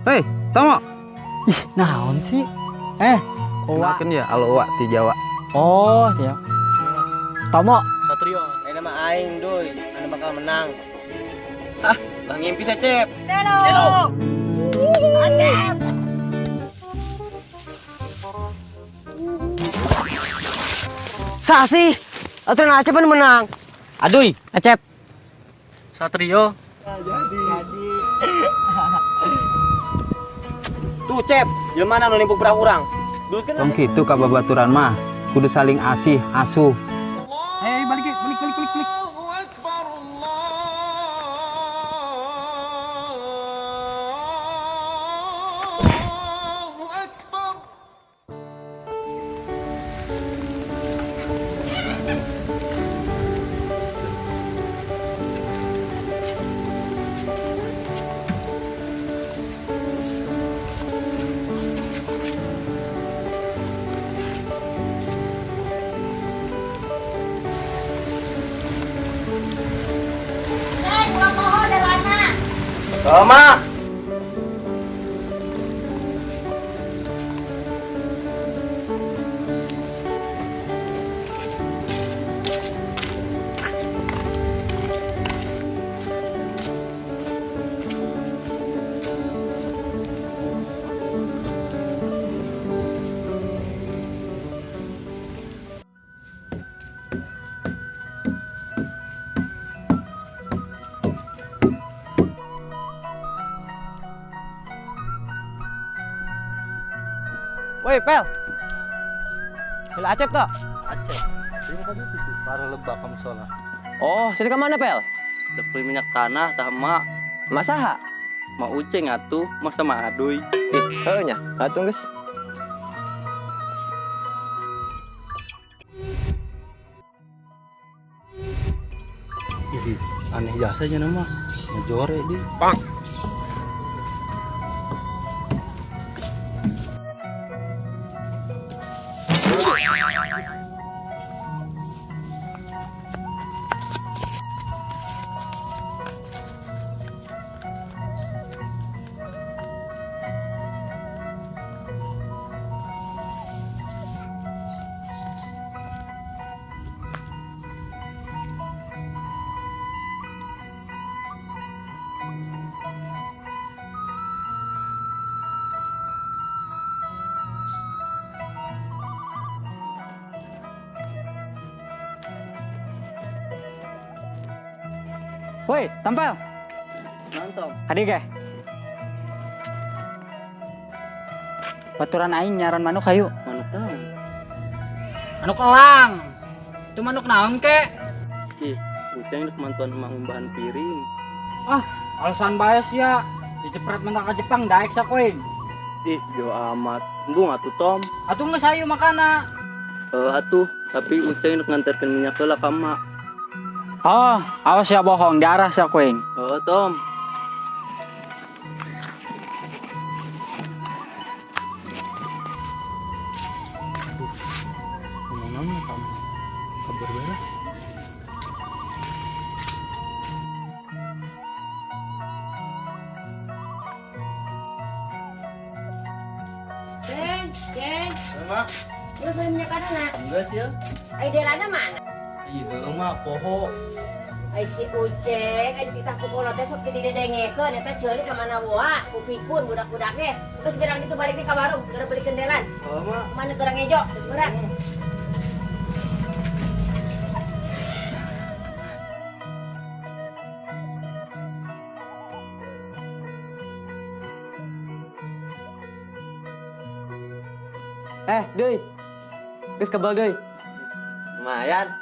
Hei, Tomo. Ih, naon sih? Owa. Kenalkeun ya, alo Owa ti Jawa. Oh, iya. Tomo. Satrio. Ayeuna mah aing duy, anu bakal menang. Hah, lah ngimpi saya, Cep. Telo. Acep. Sah sih. Aturan Acep anu menang. Aduy, Acep. Satrio. Jadi. Tuh, Cep, jelema nu nimpuk berah urang. Tong kitu ka babaturan mah, kudu saling asih, asuh. Hei, balik, balik, balik, balik, balik. Hei, pulang pohon delana. Toma. Woi, Pel. Heula Acep toh? Acep. Terima kasih itu para lebak kamu sholat. Oh, sini ke mana, Pel? Dek minyak tanah tah emak. Masaha? Ma uceng atuh, masa ma aduy. Ih, heuh nya. Atuh geus. Ih, aneh jasanya nama. Ngejore di. Pang. Woi, tampil. Mantap. Adik ge. Baturan aing nyaran manuk hayu. Manuk naon? Manuk elang. Itu manuk naon ke? Ih, uceng geus mantuan emak ngumbahan piring. Ah, alasan bae sia. Dicepret mentah ke Jepang daek sakoin. Ih, jauh amat. Embung atuh Tom. Atuh geus hayu makana. Heuh atuh, tapi uceng rek nganterkeun minyak heula ka emak. Oh, awas ya bohong, diarah sia kuing. Heuh, Tom. Ngomong naon ya kamu? Kabar beres. Ceng, ceng. Emak, Geus beli minyak tanah. enggak sih ya. Ai delana mana? Ih, heuh mah poho. Ai si Uceng, ai dititah ku kolot teh sok didedengekeun eta ceuli ka mana wa, ku pikun budak-budak ge. Geus gerang ditu balik ka warung, geura beli kendelan. Heuh mah. Mana gerang ngejo, geus berat. Duy. Geus kebal, Duy. Lumayan.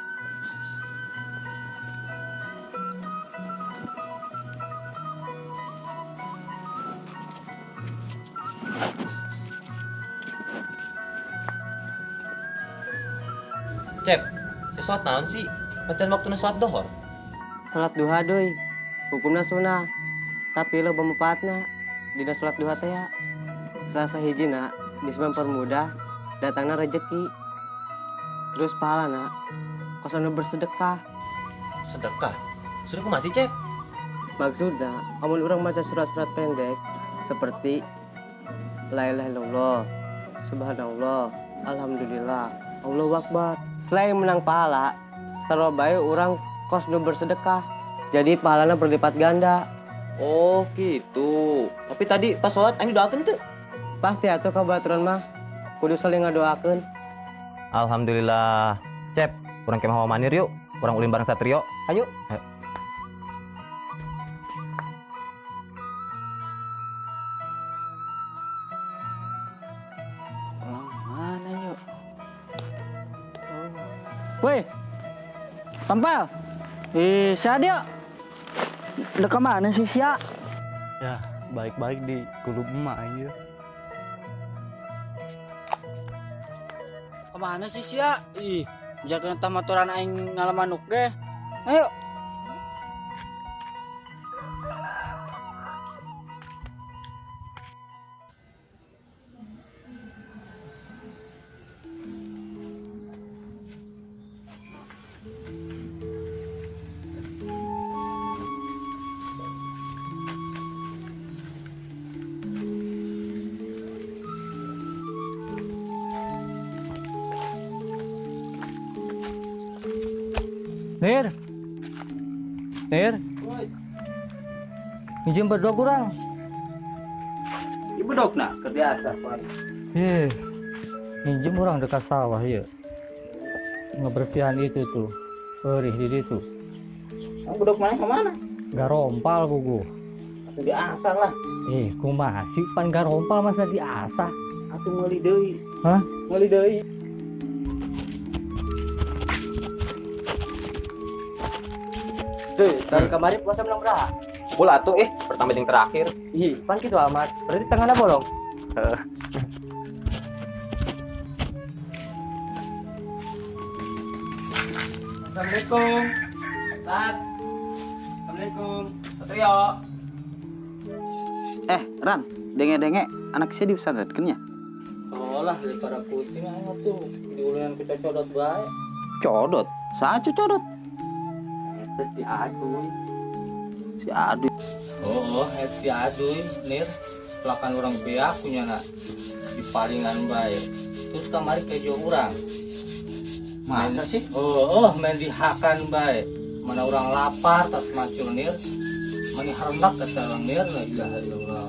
Cep, sesuatu naon sih? Pancen waktuna salat dohor. Salat duha, Duy. Hukumna sunah. Tapi lo manfaatna dina salat duha teh ya. Salah sahijina bisa mempermudah datangna rezeki. Terus pahalana kos anu bersedekah. Sedekah. Sudah kumaha sih, Cep? Maksudna, amun urang maca surat-surat pendek Seperti la ilaha illallah, subhanallah, alhamdulillah, Allahu akbar. Selain menang pahala, sarua bae urang kos nu bersedekah. Jadi pahalana berlipat ganda. Oh gitu. Tapi tadi pas sholat aing doakeun teu? Pasti atuh ka baturan mah kudu saling ngadoakeun. Alhamdulillah. Cep, urang kemah manir yuk. Urang ulin bareng Satrio. Ayo. Ayo. Orang mana yuk? Woi, Tampal. Ih, sia dia. Udah kemana sih sia? Ya, baik-baik di kulub emak aja. Kemana sih sia? Ih, jangan tamaturan aing ngalamanuk deh. Ayo. Nir, Nir, minjem bedog kurang. Ibu bedog nah, kerja Pak. Ih, minjem orang dekat sawah ya. Ngebersihan itu tuh, perih di situ. Kamu bedog mana kemana? Garompal gugu. Atau diasah lah. Eh, kumaha sih pan garompal masa diasah? Atau meuli deui. Hah? Meuli deui. Duh, tahun kemarin puasa menang berapa? Bola tuh pertama yang terakhir. Ih, pan gitu amat. Berarti tangannya bolong. Assalamualaikum. Tat. Assalamualaikum. Satrio. Ran, denge-denge anak saya dipesantrenkeun nya. Oh lah, daripada kucing aing tuh diulunan kita codot bae. Codot? Saha codot? Terus si Aduy. Si Aduy. Oh, si Aduy, Nir. Pelakan orang beak punya nak di palingan bae. Terus kamari kejo urang. Masa sih? Oh, main dihakan bae. Mana orang lapar tas macul Nir. Mani harendak kata orang Nir, la ilaha illallah.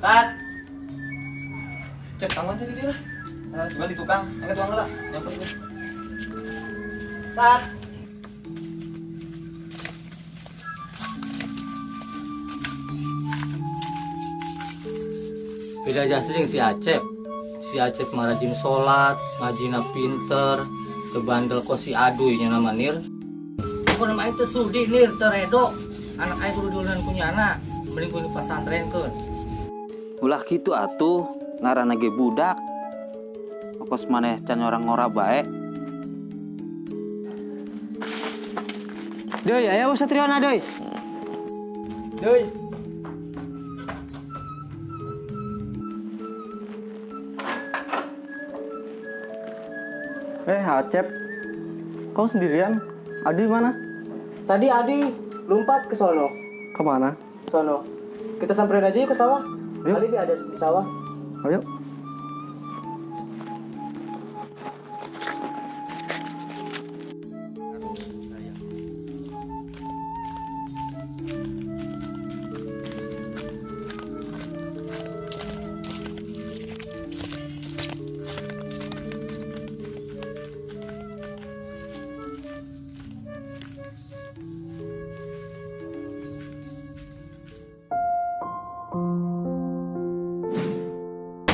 Tat. Cek tangan jadi dia lah. Coba di tukang, angkat tukang lah. Nyamper gua. Tat. Beda aja sih si Acep. Si Acep mah rajin sholat, ngajina pinter, kebandel kok si Aduy nya nama Nir. Pokoknya mah itu sudi Nir teredo. Anak aing kudu diulinan ku nyana, mending kudu pasantrenkeun. Ulah kitu atuh, ngaranna ge budak. Kos maneh can orang ngora bae. Doi, ayo Satriona doi. Doi. Acep, kau sendirian? Adi mana? Tadi Adi lompat ke sono. Kemana? Sono. Kita samperin aja yuk ke sawah. Ayo. Kali dia ada di sawah. Ayo.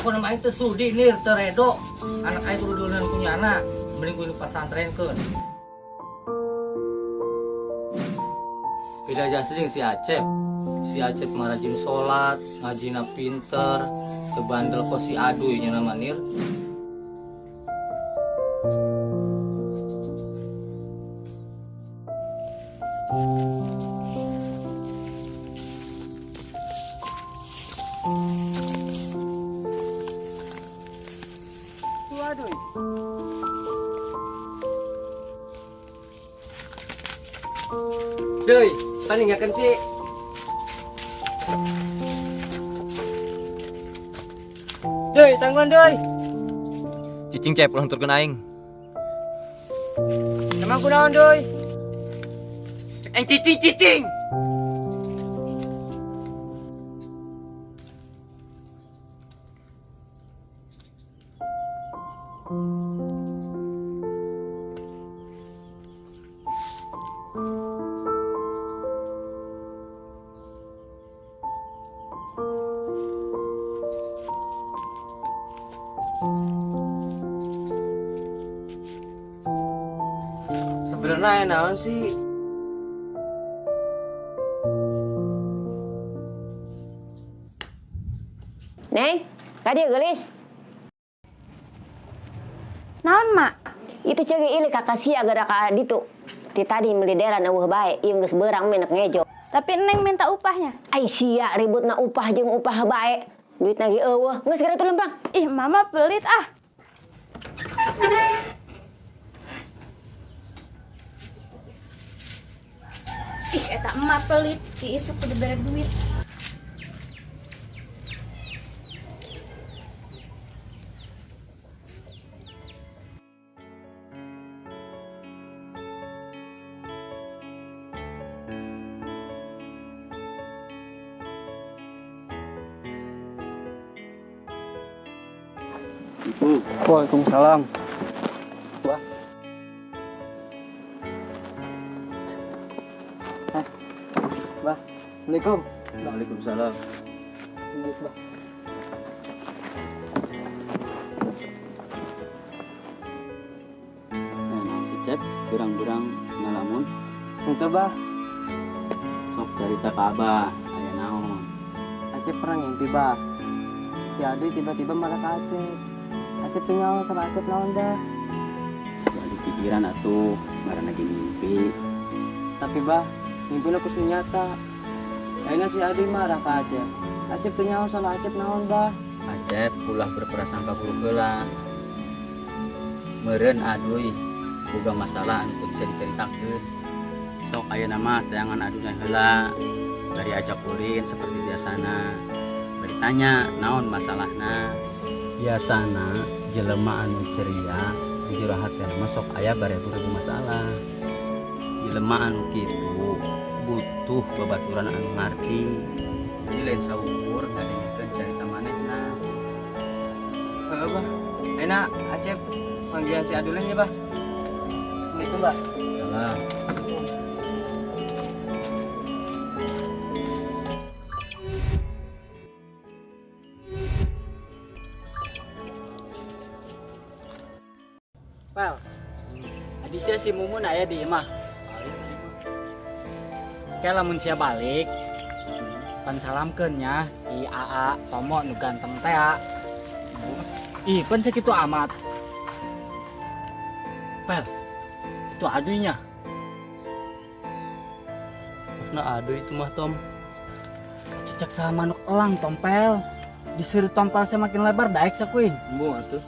Pokoknya mah aing teu sudi Nir teredo. Anak aing kudu diulinan ku nyana, mending kudu pasantrenkeun. Beda aja sih si Acep. Si Acep mah rajin sholat, ngajina pinter, kebandel kok si Aduy nya nama Nir. Doi, pan ninggalkan sih. Doi, tangguhan doi. Cicing Cep, ulah nuturkeun aing. Emang kunaon doi? Aing cicing cicing. Sebenarnya aya naon sih? Neng, kadieu geulis. Naon, Mak? Itu ceuk ieu ka sia gara ka ditu. Ti tadi meuli deran eueuh bae, ieu geus beurang menek ngejo. Tapi Neng minta upahnya. Ai sia ributna upah jeung upah bae. Duitna ge eueuh. Geus gara tuh lempang. Ih, Mama pelit ah. Ih, eta emak pelit, si isuk kudu bere duit. Waalaikumsalam. Bah. Bah. Assalamualaikum. Waalaikumsalam. Bah. Naon si Cep, berang-berang ngalamun. Henteu, Bah. Sok carita ka Abah, aya naon? Acep pernah ngimpi, Bah. Si Aduy tiba-tiba marah ke Acep. Acep tinggal sama Acep naon dah. Balik pikiran atuh, ngaranna ge mimpi. Tapi Bah, mimpi aku nyata. Akhirnya si Aduy marah ke Acep. Acep tinggal sama Acep naon, Bah. Acep ulah berprasangka buruk heula. Meureun Aduy boga masalah anu teu bisa dicaritakeun. Sok ayeuna mah tayangan Aduy heula. Bari ajak ulin seperti biasana. Bari tanya naon masalahna. Biasana jelema anu ceria di jero hatena mah sok aya barebu-rebu masalah. Jelema anu kitu butuh babaturan anu ngarti. Jadi lain saukur ngadengekeun carita manehna. Heeh, Bah. Ayeuna Acep panggilan si Aduy nya, Bah. Assalamualaikum, Bah. Salam. Pel, adi sia si Mumun aya di imah. Kayak lamun sia balik, pan salamkeun nya di AA Tomo nu ganteng teh. Ih, pan sakitu amat. Pel, itu adunya. Maksudna aduy itu mah Tom. Cecek sama manuk elang tompel. Disuruh tompel semakin lebar daek sakuing. Embung atuh.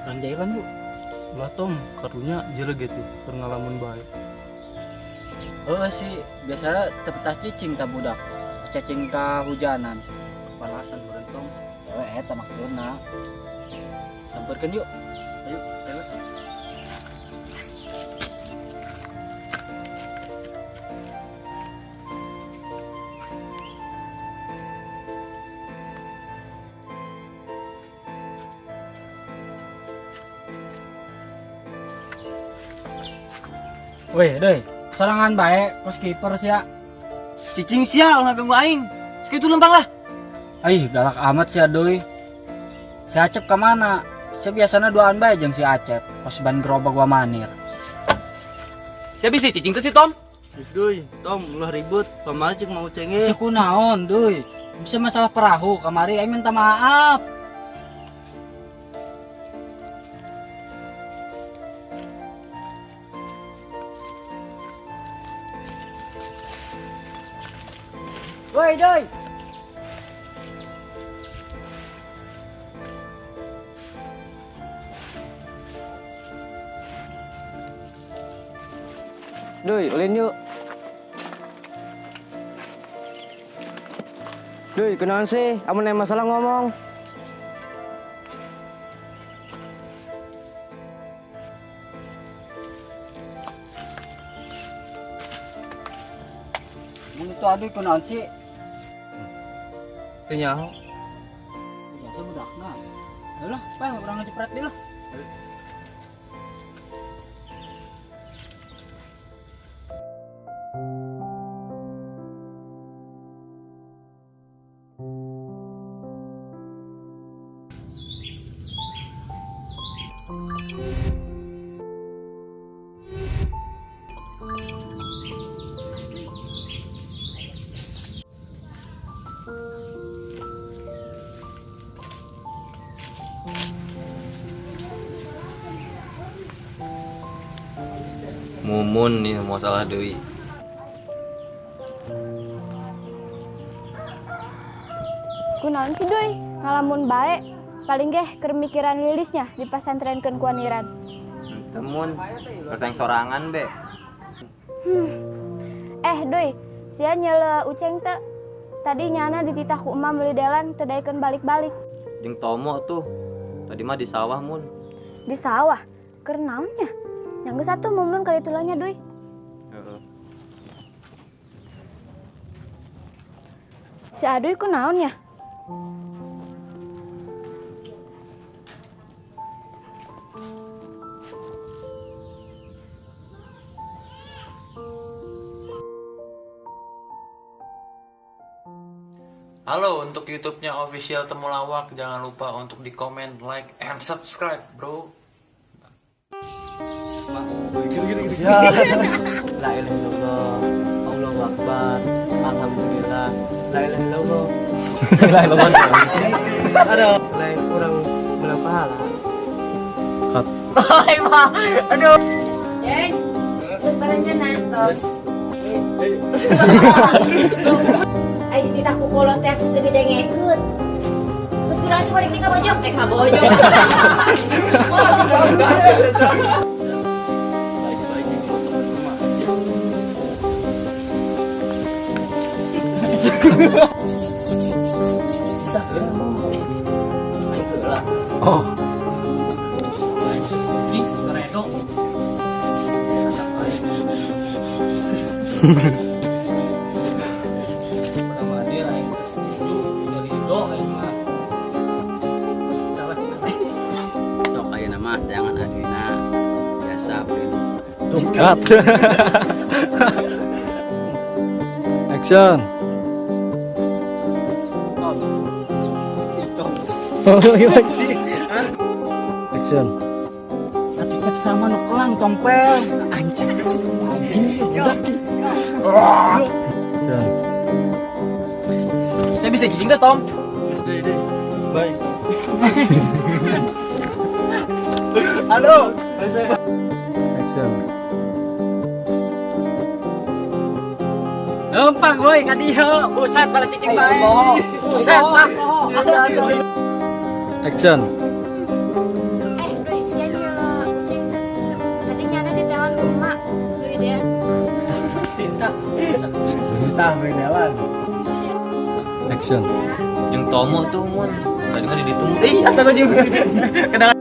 Urang jailan yuk. Ulah Tom, karunya jelek gitu, pengalaman baik. Heeh sih, biasanya tepetah cicing ta budak. Cacing ka hujanan. Kepanasan meureun Tom. Cewek eta maksudna. Samperkeun yuk. Ayo, ayo. Weh, deh, serangan baik, kos kiper sia. Cicing sia ulah ngaganggu aing. Sakitu lempang lah. Aih, galak amat sia doi. Si Acep kemana? Si biasanya duaan bae jeung si Acep, kos ban gerobak gua manir. Sia bisi cicing teh si Tom. Duy, Tom, ulah ribut. Pamali cek mau cenge. Si kunaon, doi. Bisa masalah perahu, kamari aing minta maaf. Woi, doi. Duy, ulin yuk. Duy, kunaon sih? Amun aya masalah ngomong. Mun itu aduh kunaon sih? Teu nyaho. Biasa budakna. Ayolah, pak urang ngejepret deui lah. Mumun nih mau salah deui. Kunaon sih Duy, ngalamun bae. Paling geh keur mikiran lilisnya di pasantrenkeun ku Aniran. Henteu mun, yang sorangan be. Duy, sia nyeule Uceng teu. Tadi nyana dititah ku emak meuli delan teu daekeun balik-balik. Jeung Tomo tuh, tadi mah di sawah mun. Di sawah? Keur naon nya? Yang geus atuh mumun kali tulahnya Duy. Heeh. Si Aduy ku naon ya? Halo, untuk YouTube-nya official Temulawak, jangan lupa untuk di komen, like, and subscribe, bro. La ilaha illallah. Allahu akbar. Alhamdulillah. La ilaha illallah. La ilaha illallah. Aduh, lain kurang menang pahala. Jeng, terus barangnya nonton. Ayo dititah ku kolot teh teu didengekeun. Terus kurang tuh balik ka bojong, ka bojong. Baik-baik nih kalau temen rumah. Bisa ya. Aing heula. Oh, Aing sudi redo. Anak aing. Pada manir aing teu setuju, teu rido aing mah. Salah. Sok ayeuna mah jangan aduina biasa beli. Cut. Action. Action. Atuh cek sama nu kelang tompel. Anjing. Anjing budak. Action. Saya bisa jijing teh, Tom. Bye. Halo. Action. Lempang woi ka dieu. Buset bala cicing bae. Buset ah. Action. Duy, sia nyeule Uceng teu. Tadi nyana ditewan ku emak meuli delan. Tah jalan. Action. Jeung Tomo tuh mun. Tadi mah di ditu. Ih, asa juga. Kedengaran.